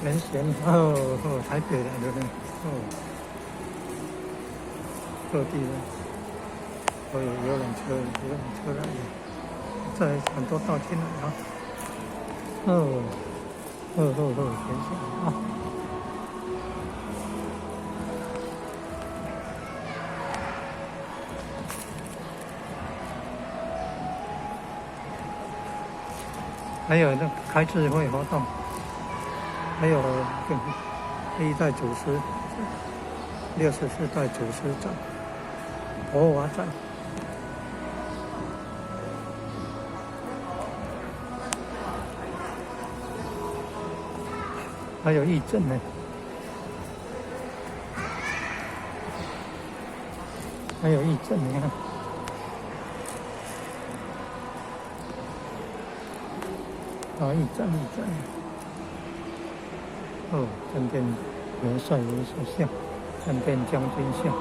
全贤哦，哦，台北來的呢，哦，各地的都有遊覽車，遊覽車來的，載很多道進來啊，哦，哦哦哦，全賢啊。還有那開智慧活動，還有歷代祖師64代祖師展、佛法展，還有義診呢，還有義診，你看。啊！一站一站，哦，正殿元帥元帥像，正殿將軍像。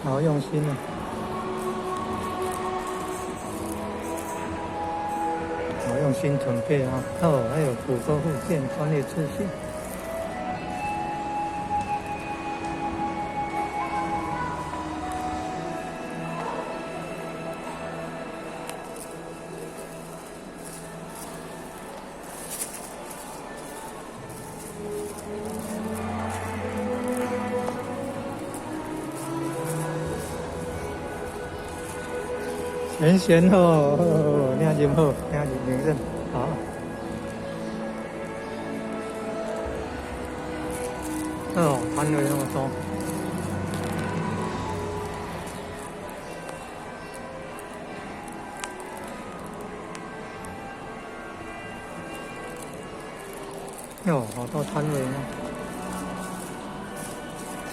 好用心啊！好用心準備啊！哦，還有骨科復健專業資訊。全賢哦，領真好，領真認真，好。哦，攤位那麼多。喲，好多攤位呢。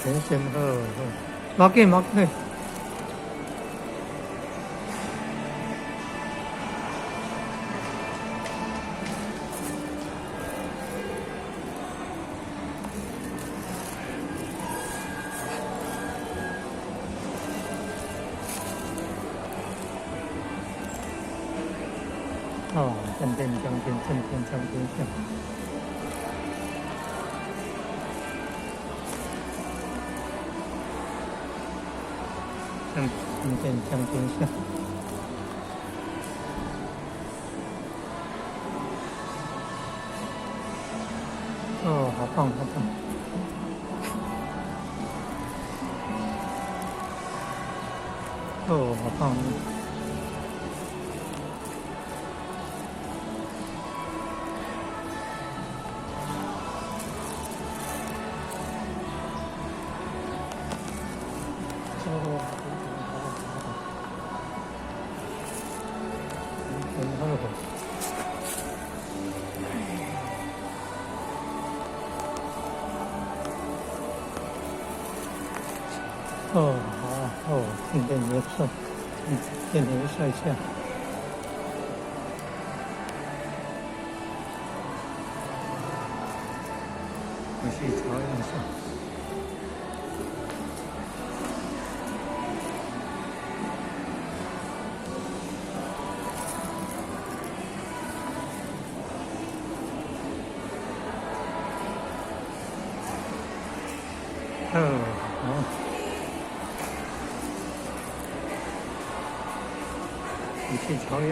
全賢好，無緊無緊。哦，正殿將軍，正殿將軍像。正殿將軍像。哦，好棒，好棒！哦，好棒！哦，好啊，哦，正殿元帥，正殿元帥像。我去朝陽像。哦，好。你去朝陽。